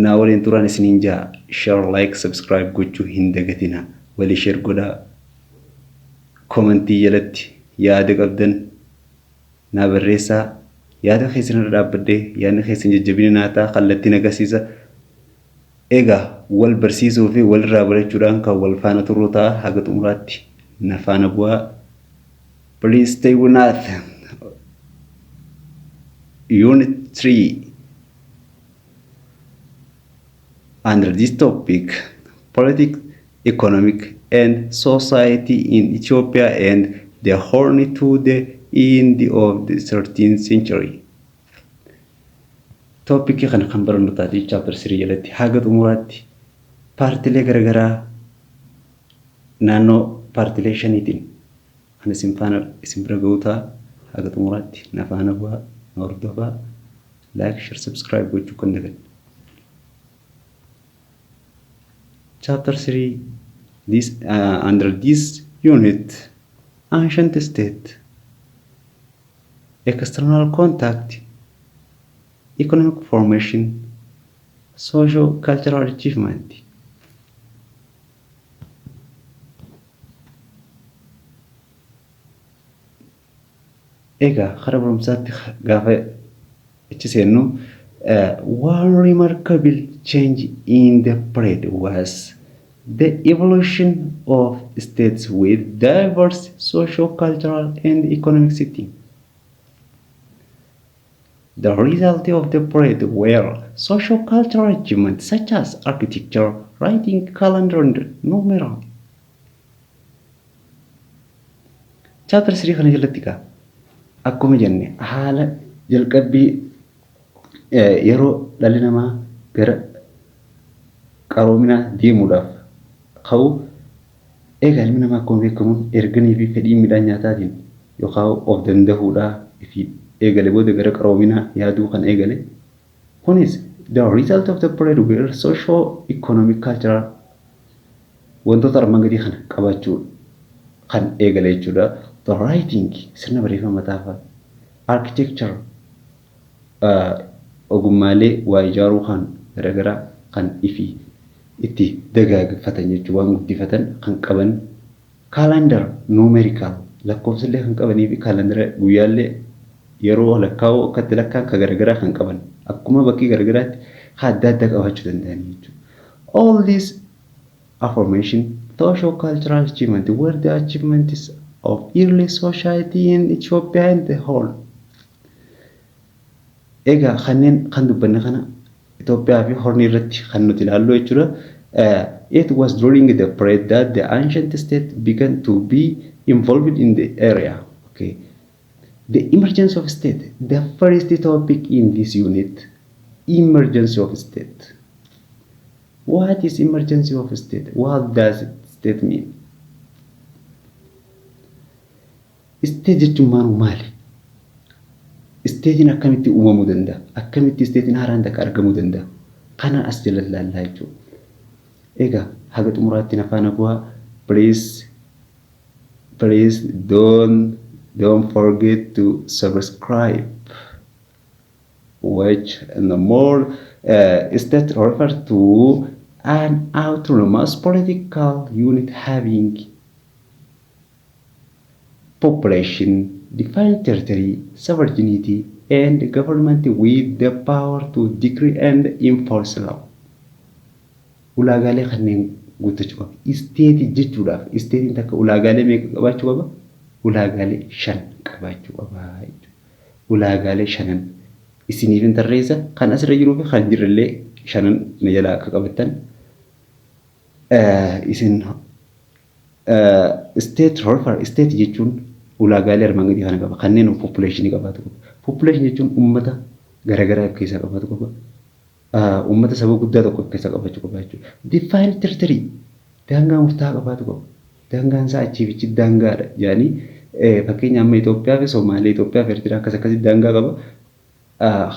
Naa waliin turaan isiniin ja'a. Share, like, subscribe gochuu hin dagatinaa. Walii share godhaa. Komentii jalatti yaada qabdan naa barreessaa. Yaada keessan irra dhaabbadhee yaadni keessan jajjabina naa ta'a, kallattii na agarsiisa. Egaa wal barsiisuu fi walirraa barachuudhaan kan wal faana turru ta'a haga xumuraatti na faana bu'aa. Please stay with us. Unit 3. Under this topic, politics, economic and society in Ethiopia and the Horn to the end of the 13th century. Tooppikii kana kan barannu taate chapter 3 jalatti haga xumuraatti paartilee garaagaraa naannoo paartilee shaniitiin kan isin faana isin bira ga'u ta'a. Haga xumuraatti na faana bu'aa, na hordofaa, like, share, subscribe gochuu kan daganne. Chapter 3. This under this unit, ancient state, external contact, economic formation, social cultural achievement. Egaa kara barumsaatti gaafa itti seennu, one remarkable change in the period was the evolution of states with diverse socio-cultural and economic setting. The result of the period were socio-cultural achievements such as architecture, writing, calendar, and numeral. Chapter 3 kana jalatti egaa akkuma jenne haala jalqabbii yeroo dhalli namaa gara qaroominaa deemuudhaaf ka'u. Egaa ilmi namaa akkuma beekamu erganii fi fedhii midhaan nyaataatiin yookaan of danda'uudhaa fi eegale booda gara qaroominaa yaaduu kan eegale. Kunis the result of the period were socio economic cultural wantoota armaan gadii kana qabaachuu kan eegale jechuudha. The writing, sirna barreeffama mataafaa, architecture, ogummaalee waa ijaaruu kan garaagaraa kan ifi itti dagaagfatan jechuudha, waan guddifatan kan qaban, calendar, numerical lakkoofsallee kan qabanii fi kaalandara guyyaallee yeroo lakkaa'uu akka itti lakkaa'an kan garaagaraa kan qaban, akkuma bakkee garaagaraatti kan adda addaa qabaachuu danda'an jechuudha. All these affirmation socio-cultural achievement were the achievements of early society in Ethiopia and the Horn. Egaa kanneen kan dubbanne kana Itoophiyaa fi Horn irratti kan nuti ilaallu jechuudha. It was during the period that the ancient state began to be involved in the area. Okay. The emergence of state, the first topic in this unit, emergence of state. What is emergency of state? What does state mean? State jechuun maal maali? Statein akkamitti uumamuu danda'a? Akkamitti statein haaraan takka argamuu danda'a? Kana as jala ilaallaa jechuudha. Egaa haga xumuraatti na faana bu'aa. Please, please don't forget to subscribe. Watch and the more. State refer to an autonomous political unit having population, defined territory, sovereignty, and government with the power to decree and enforce law. Ulaagaalee kanneen guuttachuu qaba. Isteetii jechuudhaaf isteetiin takka ulaagaalee meeqa qabaachuu qaba? Ulaagaalee shan qabaachuu qaba jechuudha. Ulaagaalee shanan isiniif hin tarreessa, kan asirra jiruu fi kan jirrellee shanan na jalaa akka qabattan isin. State refer, state jechuun ulaagaalee armaan gadii kana qaba. Kanneen population qabaatu qaba. Population jechuun uummata garaagaraa of keessaa qabaatu qaba. Uummata saba guddaa tokko of keessaa qabaachuu qaba jechuudha. Define territory, daangaa murtaa'aa qabaatu qaba. Daangaan isaa achii fi achi daangaadha jedhanii, fakkeenya amma Itoophiyaa fi Somaalee, Itoophiyaa fi Eertiraa akkas akkasii daangaa qaba.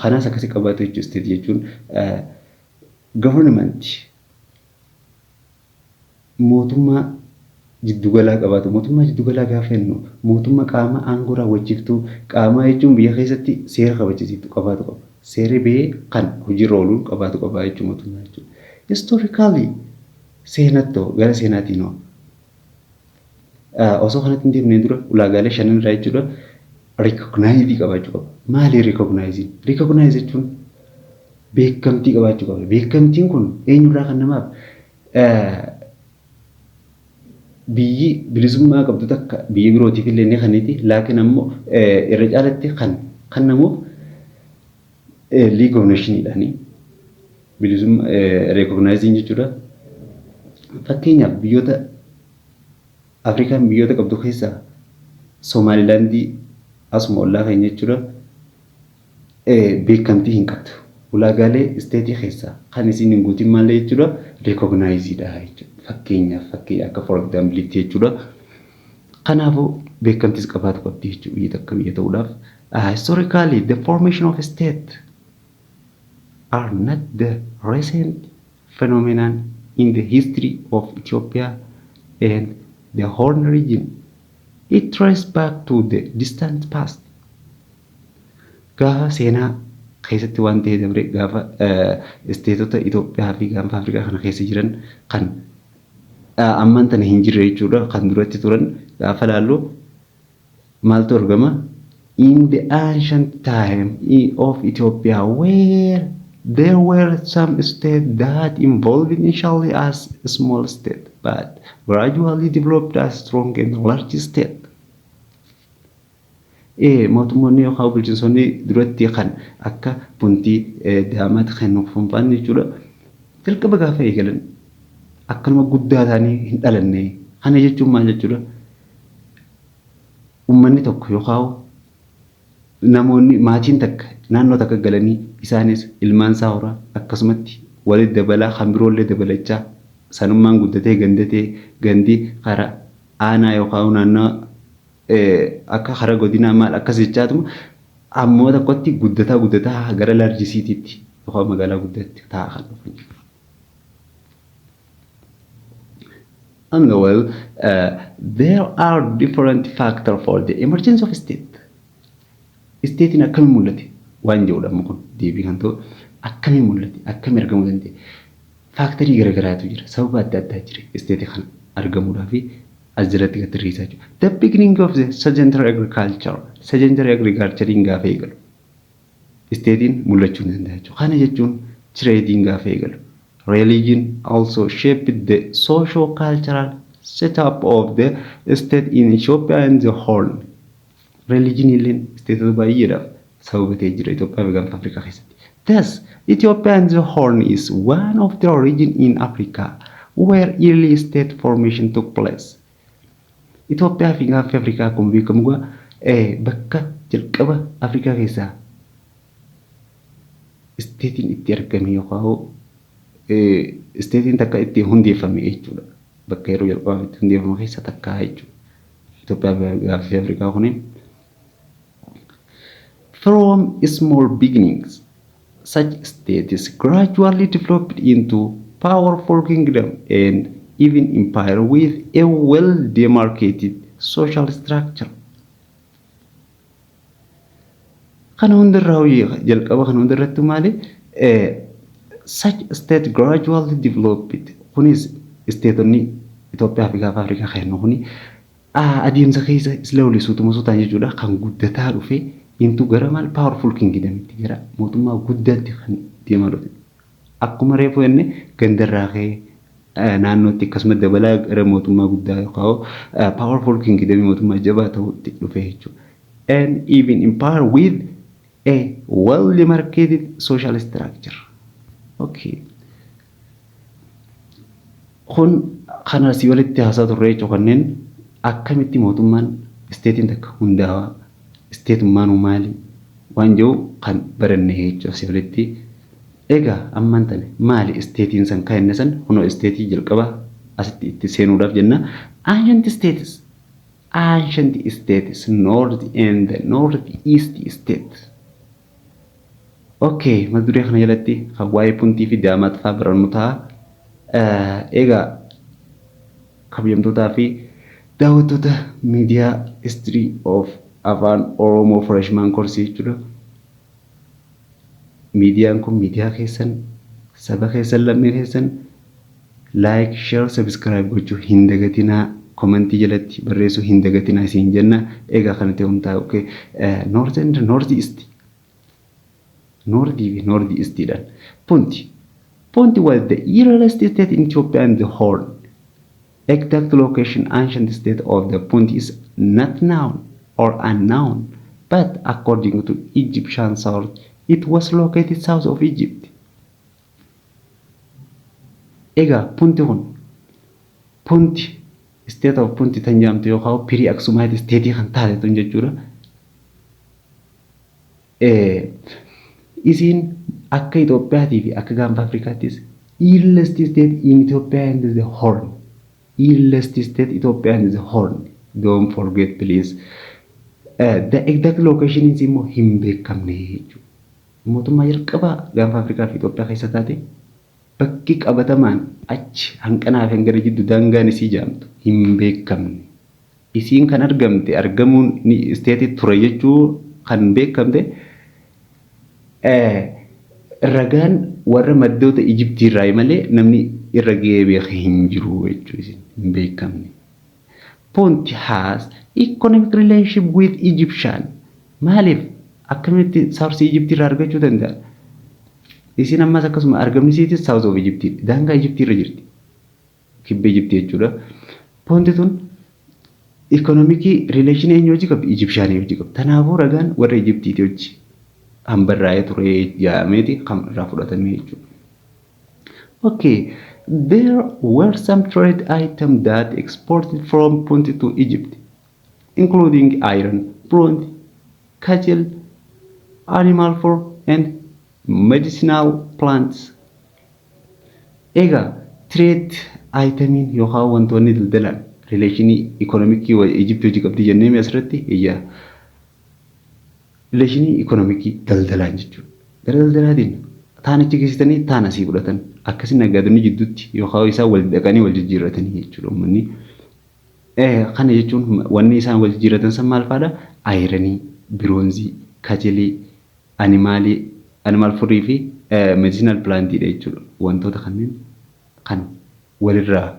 Kanaas akkasii qabaatu jechuudha state jechuun. Government, mootummaa jiddugalaa qabaatu. Mootummaa jiddugalaa gaafa jennu mootummaa qaama aangoo raawwachiiftuu, qaamaa jechuun biyya keessatti seera kabachiiftu qabaatu qaba. Seerri bahee kan hojiirra ooluun qabaatu qaba jechuudha mootummaa jechuudha. Historically, seenattoo gara seenaatiin hoo osoo kanatti hin deemneen dura ulaagaalee shanan irraa jechuudha recognize qabaachuu qaba. Maali recognize? Recognize jechuun beekamtii qabaachuu qaba. Beekamtiin kun eenyurraa kan namaaf biyyi bilisummaa qabdu takka biyya birootiif illee ni kenniti. Laakiin ammoo irra caalatti kan kennamuuf League of Nationiidhaani bilisummaa recognizing jechuudha. Fakkeenyaaf, biyyoota Afrikaan biyyoota qabdu keessaa Somaalilaandii asuma ollaa keenya jechuudha, beekamtii hin qabdu. Ulaagaalee state keessaa kan isin hin guutin maallee jechuudha, recognizedha jechuudha. Fakkeenyaaf, fakkeenya akka for example jechuudha. Kanaafuu beekamtiis qabaatu qabdi jechuudha biyya takka biyya ta'uudhaaf. Historically, the formation of a state are not the recent phenomenon in the history of Ethiopia and the Horn region. It traces back to the distant past. Gaafa seenaa keessatti waan ta'e dabre, gaafa stateota Itoophiyaa fi gaanfa Afrikaa kana keessa jiran kan ammaan tana hin jirre jechuudha, kan duratti turan gaafa laallu maaltu argama? In the ancient time of Ethiopia, where there were some states that evolved initially as a small state but gradually developed as strong and large state. Mootummoonni yookaan bulchiinsonni duratti kan akka Puntii, Daamaat kan nuuf funfaan jechuudha. Jalqaba gaafa eegalan akkanuma guddaa ta'anii hin dhalanne. Kana jechuun maal jechuudha? Uummanni tokko yookaan namoonni maatiin takka naannoo takka galanii isaanis ilmaan isaa horaa akkasumatti walitti dabalaa kan biroollee dabalachaa sanummaan guddatee gandatee gandi karaa aanaa yookaan naannoo akka karaa godinaa maal akkas jechaatuma ammoo tokkotti guddataa guddataa gara large cityitti yookaan magaalaa guddaatti ta'a kan dhufan. And well, there are different factors for the emergence of state. Stateiin akkamiin mul'ate waan jedhudha amma kun deebii kan ta'u, akkamiin mul'ate, akkamiin argamuu danda'e? Factorii garaagaraatu jira, sababa adda addaa jira state kana argamuudhaa fi as jalatti gad tarreessaa jiru. The beginning of the sedentary agriculture, sedentary agriculturein gaafa eegalu stateiin mul'achuu ni danda'a jechuudha. Kana jechuun tradeiin gaafa eegalu. Religion also shaped the socio-cultural setup of the state in Ethiopia and the Horn. Religion illeen stateota baay'eedhaaf sababa ta'ee jira Itoophiyaa fi gaanfa Afrikaa keessatti. Thus, Ethiopia and the Horn is one of the region in Africa where early state formation took place. Itoophiyaa fi gaanfi Afrikaa akkuma beekamu bakka jalqaba Afrikaa keessaa stateiin itti argame yookaan stateiin takka itti hundeeffame jechuudha. Bakka yeroo jalqabaaf itti hundeeffame keessa takka jechuudha. Itoophiyaa fi gaanfi Afrikaa kuni. From small beginnings, such states gradually developed into powerful kingdom and even empire with a well demarcated social structure. Kana hundarraa hojii jalqaba kana hundarratti maali? Such state gradually developed, kunis stateonni Itoophiyaa fi gaafa Afrikaa kennu kuni adeemsa keessa slowly, suutuma suutaan jechuudha, kan guddataa dhufe into gara maal, powerful kingdomitti, gara mootummaa guddaatti kan deemaa dhufe. Akkuma reefu jenne gandarraa ka'ee naannootti akkasuma dabalaa gara mootummaa guddaa yookaan powerful kingdomii, mootummaa jabaa ta'utti dhufe jechuudha. And even empire with a well demarcated social structure. Okay. Kun kana asii walitti haasaa turre jechuudha, kanneen akkamitti mootummaan stateiin takka hundaa'aa, stateummaan maali waan jiru kan baranne jechuudha asii walitti. Egaa ammaan tane maali stateiin san kan inni san kunoo state jalqaba asitti itti seenuudhaaf jenna. Ancient states, ancient states, north and north east state. Okay, mata duree kana jalatti kan waa'ee Puntii fi Daamaat fa'aa barannu ta'a. Egaa kabajamtootaa fi daawwattoota miidiyaa History of Afaan Oromoo Freshman Course jechuudha. Miidiyaan kun miidiyaa keessan, saba keessan, lammii keessan. Like, share, subscribe gochuu hin dagatinaa. Commentii jalatti barreessuu hin dagatinaa isin jenna. Egaa kanatti humtaa, okay. North and North East. Northii fi North Eastidhaan. Punti. Punti was the earliest state in Ethiopia and the Horn. Exact location ancient state of the Punt is not known or unknown, but according to Egyptian source, it was located south of Egypt. Egaa Punti kun, Punti, state of Punti tan jedhamtu yookaan pre Aksumite state kan taate tun jechuudha. Isiin akka Itoophiyaatii fi akka gaanfa Afrikaattis earliest state in Ethiopia and the Horn. Earliest state Ethiopia and the Horn. Don't forget, please. The exact location is immoo hin beekamne jechuudha. Mootummaa jalqabaa gaanfa Afrikaa fi Itoophiyaa keessa taate bakki qabatamaan achi hanqanaa fi hangara jiddu daangaan isii jedhamtu hin beekamne. Isiin kan argamte, argamuun state ture jechuu kan beekamte ragaan warra maddoota Ijiptii irraa malee namni irra ga'ee beeke hin jiru jechuudha, hin beekamne. Punt has economic relationship with Egyptian. Maaliif, akkamitti sourceii Ijiptii irraa argachuu danda'a? Isiin ammas akkasuma argamni isiitis south of Ijiptii, daangaa Ijiptii irra jirti. Kibba Ijiptii jechuudha. Punti tun economic relationii eenyu hojii qabdi? Egyptianii hojii qabdi. Kanaafuu ragaan warra Ijiptiiti hojii kan barraa'ee ture jedhameeti kan irraa fudhatame jechuudha. Okay, there were some trade items that exported from Punt to Egypt, including iron, bronze, cattle, animal fur, and medicinal plants. Egaa trade itemiin yookaan wantoonni daldalan relationii economicii Ijiptii hojii qabdi jennee asirratti iyyaa. Relationii economicii daldalaan jechuudha. Gara daldalaatiin taan achi geessitanii taan asii fudhatan, akkasii naggaadonni jidduutti yookaan isaan wal dhaqanii wal jijjiirratanii jechuudha uummanni. Kana jechuun wanni isaan wal jijjiirratan san maal fa'aadha? Ironii, bronzeii, cattleii, animalii, animal furii fi medicinal plantiidha jechuudha. Wantoota kanneen kan walirraa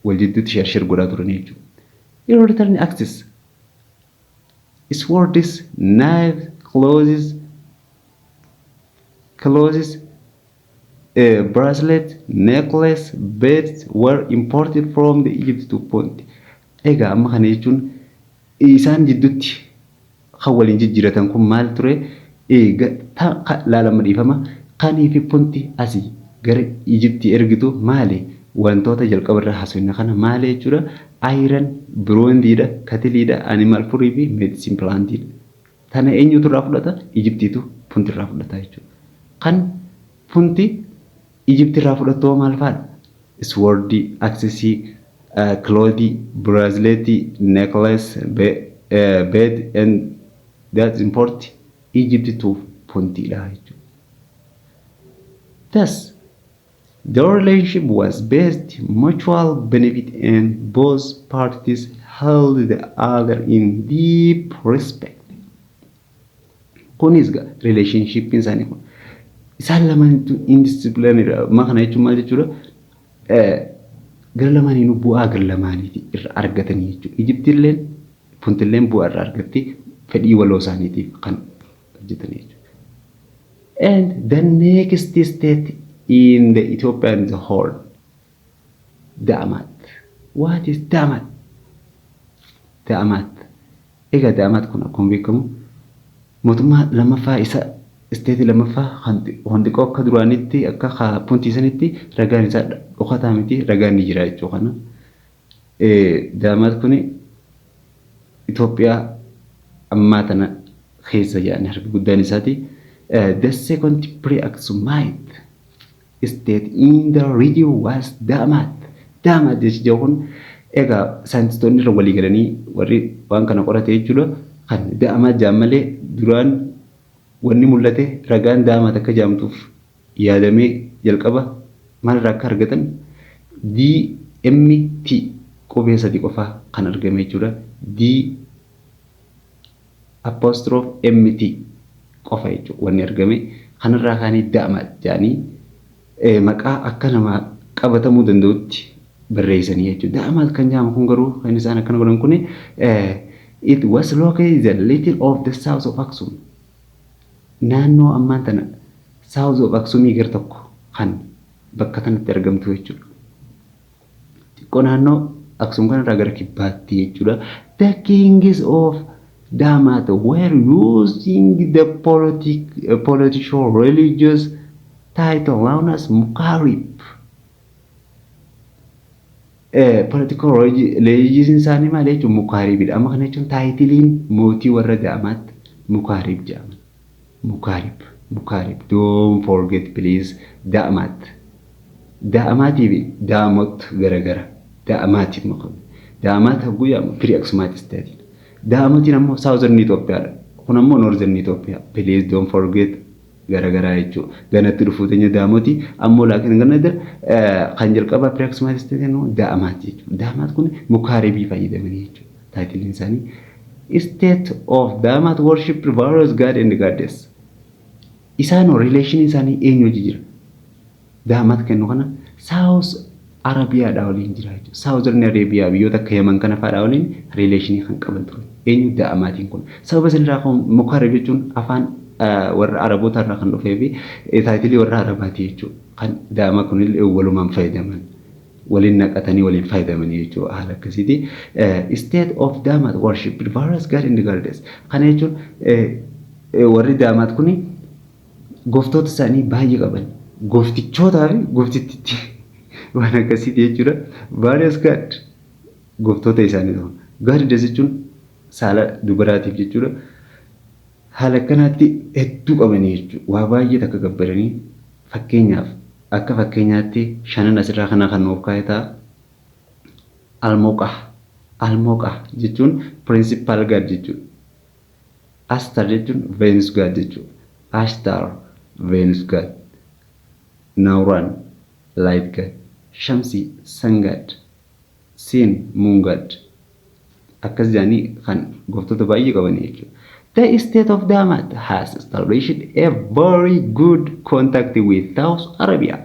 wal jidduutti share share godhaa turan jechuudha. Yeroo return axes, swords, knives, clothes, bracelet, necklace, beads were imported from the Egypt to Punt. Egaa amma kana jechuun isaan jidduutti kan waliin jijjiiratan kun maal ture? Laalama, dhiifama. Kanii fi Punti asii gara Ijiptii ergitu maali? Wantoota jalqaba irraa haasofne kana maali jechuudha? Iron, bronzeiidha, cattleiidha, animal furii fi medicine plantiidha. Tana eenyutu irraa fudhata? Ijiptiitu Punti irraa fudhata jechuudha. Kan Punti Ijiptii irraa fudhattu maal fa'aadha? Swordii, axesii, clothii, braceletii, necklace, bead and that import Egypt to Puntiidha jechuudha. Thus, the relationship was based mutual benefit and both parties held the other in deep respect. Kunis relationshipiin isaanii kun isaan lamaanitu indisciplinary. Amma kana jechuun maal jechuudha? Gara lamaaniinuu bu'aa gara lamaaniiti irra argatanii jechuudha. Ijiptiilleen Puntilleen bu'aa irraa argatti, fedhii waloo isaaniitiif kan hojjetan jechuudha. And the next state in the Ethiopian the Horn, Da'amat. What is Da'amat? Da'amat. Egaa Da'amat kun akkuma beekamu mootummaa lammaffaa isa stateii lammaffaa kan xiqqoo akka duraanitti akka Puntii sanitti ragaan isaa dhokataa miti, ragaan ni jira jechuu kana. Da'amat kun Itoophiyaa ammaa tana keessa jedhanii harka guddaan isaati. The second pre-Aksumite state in the region was Da'amat. Da'amat jechi kun egaa saayintistoonni irra walii galanii warri waan kana qorate jechuudha. Kan Da'amat jedhan malee duraan wanni mul'ate ragaan Da'amat akka jedhamtuuf yaadamee jalqaba maalirraa akka argatan DMT qubee sadi qofaa kan argame jechuudha. D apostrophe MT qofa jechuudha wanni argame. Kanarraa kaanii Da'amaat jedhanii maqaa akka nama qabatamuu danda'utti barreessanii jechuudha. Da'amaat kan jedhamu kun garuu kan isaan akkana godhan kun, it was located a little of the south of Aksum. Naannoo ammaan tana south of Aksumii gar tokko kan bakka kanatti argamtu jechuudha. Xiqqoo naannoo Aksum kanarraa gara kibbaatti jechuudha. The kings of Damat were using the political religious title known as Mukarib. Political religious isaanii maal jechuun? Mukaaribidha. Amma kana jechuun titleiin mootii warra Daamaatti Mukaarib jedhama. Mukaarib. Mukaarib. Don't forget, please, Daamaat. Daamaatii fi Daamot garagara. Daamaatiif maqaan. Daamaat hagguu jedhamu pre-Aksumite stateiidha. Daamotiin ammoo southern Itoophiyaadha. Kun ammoo northern Itoophiyaa. Please don't forget, garagaraa jechuudha. Ganatti dhufuu teenya Daamotii ammoo laakiin gana kan jalqabaa pre-Aksumite stateiin immoo Daamaat jechuudha. Daamaat kun mukaaribii fayyadamanii jechuudha. Titleiin isaanii. State of Damat worship various god and goddess. Isaan relation isaanii eenyu hojii jira? Daamaat kennu kana South Arabiyaadhaa waliin jira jechuudha. Southern Arabia, biyyoota akka Yaman kana fa'aadhaa waliin relationii kan qaban ture. Eenyu Daamaatiin kun? Sababa isinirraa kan Mukaarib jechuun afaan warra Araboota irraa kan dhufee fi titleii warra Arabaati jechuudha. Kan Daamaa kunillee walumaan fayyadaman. Waliin naqatanii waliin fayyadamanii jechuudha haala akkasiiti. State of Damat worship various god and goddess. Kana jechuun warri Daamaat kuni gooftoota isaanii baay'ee qaban. Gooftichootaa fi gooftittitti waan akkasiiti jechuudha. Various god, gooftoota isaanii ta'u. Goddess jechuun saala dubaraatiif jechuudha. Haala akkanaatti hedduu qabanii jechuudha. Waa baay'ee takka gabbaranii, fakkeenyaaf akka fakkeenyaatti shanan asirraa kana kan nuuf kaa'e ta'a. Almooqaa. Almooqaa jechuun principal god jechuudha. Astar jechuun Venus god jechuudha. Ashtar, Venus god. Nauran, light god. Shamsi, sun god. Sin, moon god. Akkas jedhanii kan gooftota baay'ee qabanii jechuudha. The state of Damat has established a very good contact with South Arabia.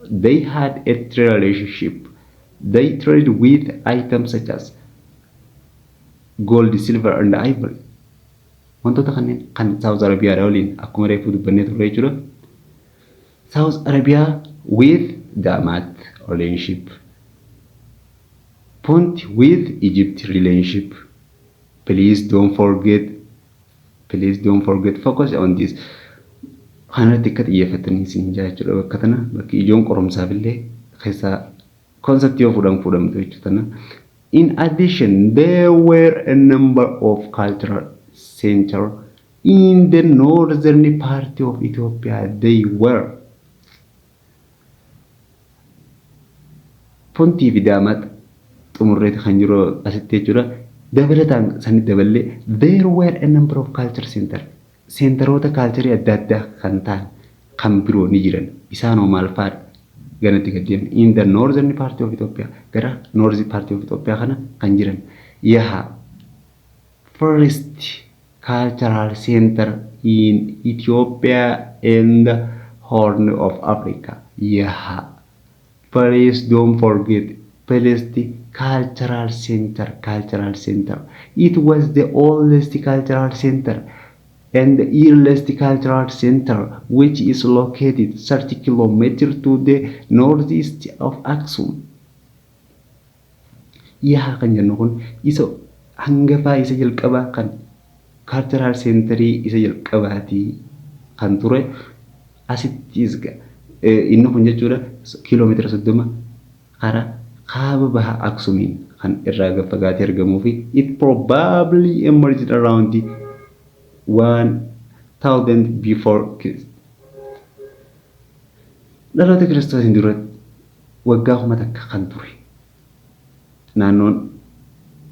They had a trade relationship. They trade with items such as gold, silver and ivory. Wantoota kanneen kan South Arabiyaadha waliin akkuma reefuu dubbannee turre jechuudha. South Arabia with Damat relationship. Punt with Egypt relationship. Please don't forget. Please don't forget. Focus on this. Kanarratti akka xiyyeeffatanii isin jaa jechuudha. Bakka tana bakki ijoon qoromsaaf illee keessaa conceptii yoo fuudhan fuudhamtu jechuudha tana. In addition, there were a number of cultural center in the northern part of Ethiopia. They were Puntii fi Daamaat xumurreeti kan jiru asitti jechuudha. Dabalataan sanitti daballee there were a number of culture center. Centeroota cultureii adda addaa kan ta'an kan biroo ni jiran. Isaanoo maal fa'aadha? Ganatti gad deemne. In the northern part of Ethiopia, gara northern part of Ethiopia kana kan jiran. Yaha, first cultural center in Ethiopia and the Horn of Africa. Yaha. Please don't forget, first cultural center, cultural center. It was the oldest cultural center and the earliest cultural center, which is located 30 kilometers to the northeast of Aksum. Yaha kan jennu kun isa hangafaa, isa jalqabaa, kan cultural centerii isa jalqabaatii kan ture. Asittis inni kun jechuudha kiiloomeetira 30 karaa kaaba baha Aksumiin kan irraa gad fagaatee argamuu fi it probably emerged around 1000 before Christ. Dhaloota Kiristoosiin dura waggaa 1000 kan ture. Naannoon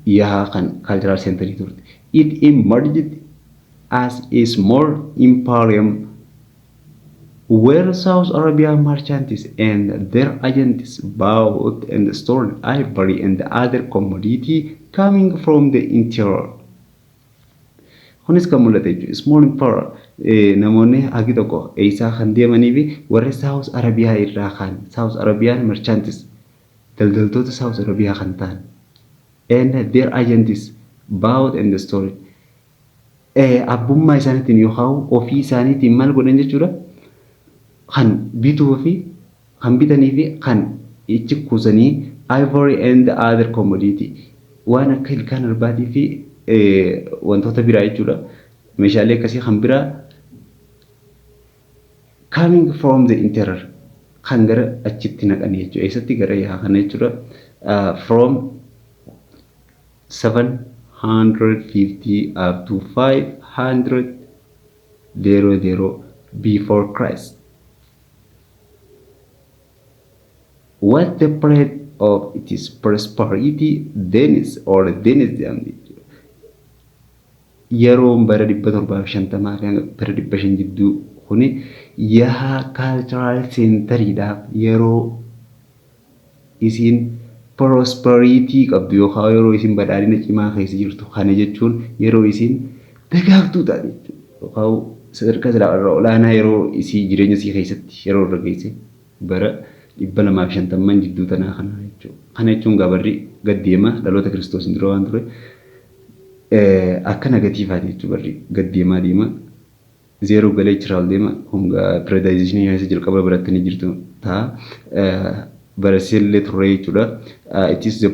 Yahaa kan cultural centerii turte. It emerged as a small emporium where South Arabian merchants and their agents bought and stored ivory and other commodity coming from the interior. Kunis kan mul'ate jechuudha. Small empire Namoonni hagi tokko eessaa kan deemanii fi warri South Arabiyaa irraa kan South Arabiyaan merchants, daldaltoota South Arabiyaa kan ta'an, and their agents bought and stored, abbummaa isaaniitiin yookaan ofii isaaniitiin maal godhan jechuudha, kan bituu fi kan bitanii fi kan ichi kuusanii ivory and other commodity, waan akka ilkaan arbaatii fi wantoota biraa jechuudha, meeshaalee akkasii kan biraa coming from the interior kan gara achitti naqanii jechuudha. Eessatti? Gara Yahaa kana jechuudha. From 750 up to 500 00 before Christ. What the period of its prosperity Denis or Denis jedhamti. Yeroon bara 750 fi bara 500 jidduu kuni Yahaa cultural centeriidhaaf yeroo isiin prosperity qabdu yookaan yeroo isiin badhaadhina cimaa keessa jirtu. Kana jechuun yeroo isiin dagaagtuu taate jechuudha. Yookaan sadarkaa silaa irra olaanaa yeroo isii jireenya isii keessatti yeroo irra geesse bara 250n jidduu tanaa kana jechuudha. Kana jechuun gabarri gad deema dhaloota Kiristoosiin dura waan ture akka negativeaati jechuudha. Barri gad deemaa deema, zeeroo galee jira ol deema. Honga periodization keessa jalqaba barattanii jirtu ta'a. Barsiisillee turre jechuudha. It is the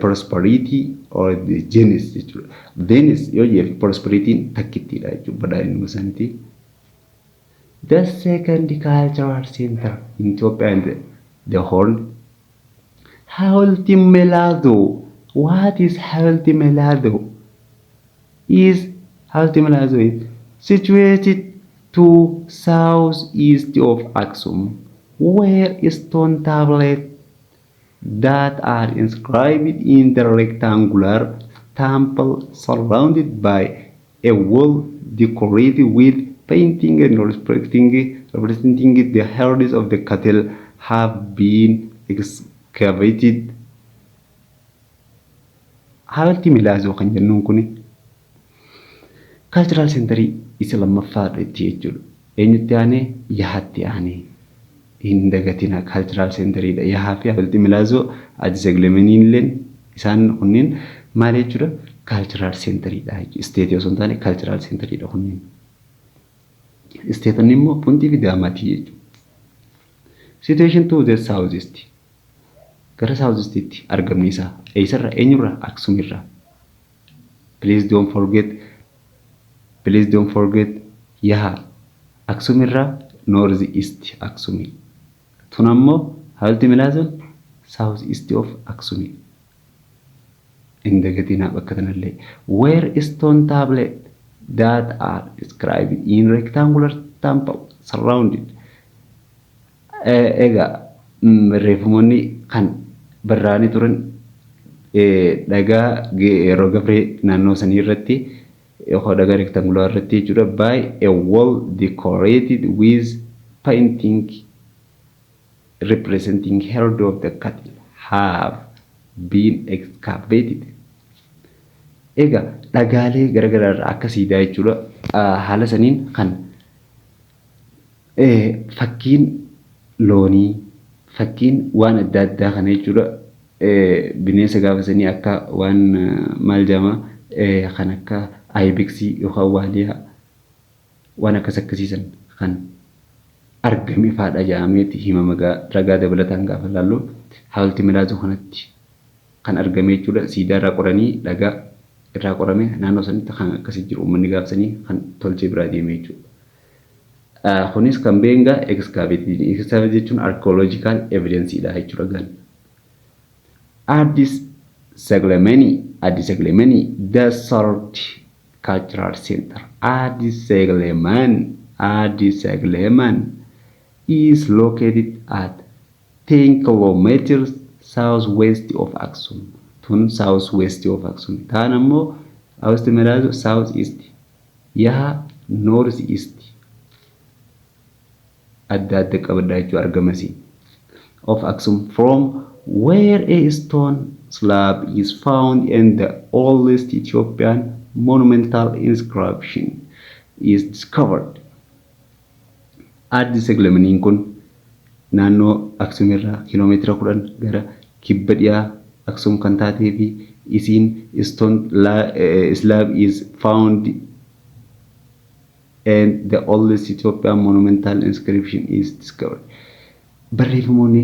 prosperity or the genius jechuudha. Genius yoo jedhe prosperitiin takkittiidha jechuudha, badhaadhinuma isaaniiti. The second cultural center in Ethiopia and the Horn. Hawulti Melado. What is Hawulti Melado? Is Hawulti Melado is situated to southeast of Aksum, where stone tablets that are inscribed in the rectangular temple surrounded by a wall decorated with painting and representing the herds of the cattle have been excavated. Hawulti Milaazoo kan jennuun kuni cultural centerii isa lammaffaadha itti jechuudha. Eenyutti aanee? Yahaatti aanee. Hin dagatina, cultural centeriidha. Yahaa fi Hawulti Milaazoo, Addis Saglemeniin illeen isaan kunneen maal jechuudha? Cultural centeriidha jechuudha. Stateii osoo hin taane cultural centeriidha kunneen. Stateonni immoo Puntii fi Daamatii jechuudha. Situation to the south east. Gara south eastitti argamni isaa. Eessarra? Eenyurraa? Aksumirraa. Please don't forget. Please don't forget. Yaha. Aksumirraa north east Aksumi. Tun ammoo Hawulti Milaazoon south east of Aksumi. Hin dagatinaa bakka kanallee. Where stone tablet that are inscribed in rectangular temple surrounded. Egaa barreeffamoonni kan barraa'anii turan dhagaa yeroo gabree naannoo sanii irratti yookaan dhagaa rectangular irratti jechuudha, by a wall decorated with painting representing herd of the cattle have been excavated. Egaa dhagaalee garaagaraa irraa akka siidaa jechuudha, haala saniin kan fakkiin loonii, fakkiin waan adda addaa kana jechuudha, bineensa gaafa sanii akka waan maal jedhama, kan akka ibexii yookaan waaliyaa, waan akkas akkasiisan kan argame faadha jedhameeti himama. Ragaa dabalataan gaafa ilaallu Hawulti Milaazoo kanatti kan argame jechuudha. Siidaa irraa qoranii, dhagaa irraa qorame, naannoo sanitti kan akkasii jiru, uummanni gaafsanii kan tolchee biraa deeme jechuudha. Kunis kan beengaa excavated. Excavated jechuun archaeological evidenceedha jechuudha gan. Addis Saglemeni, Addis Saglemeni, the third cultural center. Addis Sagleman, Addis Sagleman is located at 10 kilometers southwest of Aksum. Tun southwest of Aksum. Taan ammoo Hawulti Melaazo south east. Yaha north east. Adda adda qabadhaa jechuu argamasi. Of Aksum, from where a stone slab is found in the oldest Ethiopian monumental inscription. is discovered. Addis Saglemaniin kun naannoo Aksum irraa kiiloomeetira 10 gara kibba dhiyaa Aksum kan taatee fi isiin stone slab is found and the oldest Ethiopian monumental inscription is discovered. Barreeffamoonni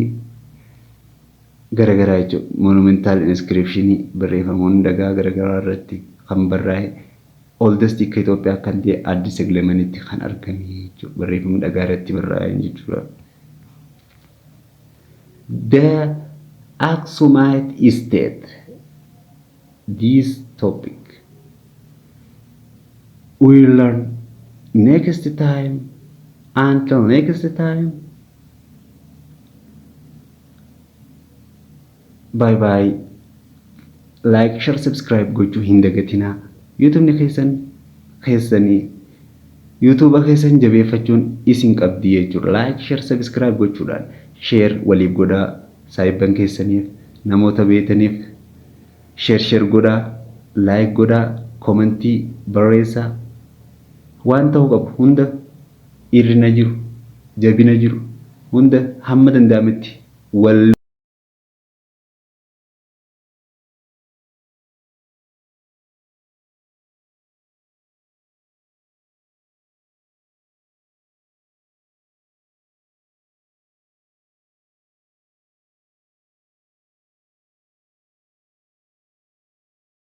garaagaraa jechuudha. Monumental inscription barreeffamoonni dhagaa garaagaraa irratti kan barraa'e oldest akka Itoophiyaa kan ta'e Addis Saglemanitti kan argame jechuudha. Barreeffamni dhagaa irratti barraa'e jechuudha. The Aksumite State. This topic we will learn next time. Until next time, bye bye. Like, share, subscribe gochuu hin dagatinaa. YouTubeni keessan keessanii YouTube keessan jabeeffachuun isin qabdi jechuudha. Like, share, subscribe gochuudhaan share waliif godhaa, saayibban keessaniif, namoota beetaniif share share godhaa, like godhaa, commentii barreessaa. Waan ta'uu qabu hunda, hirrina jiru, jabina jiru hunda hamma danda'ametti wal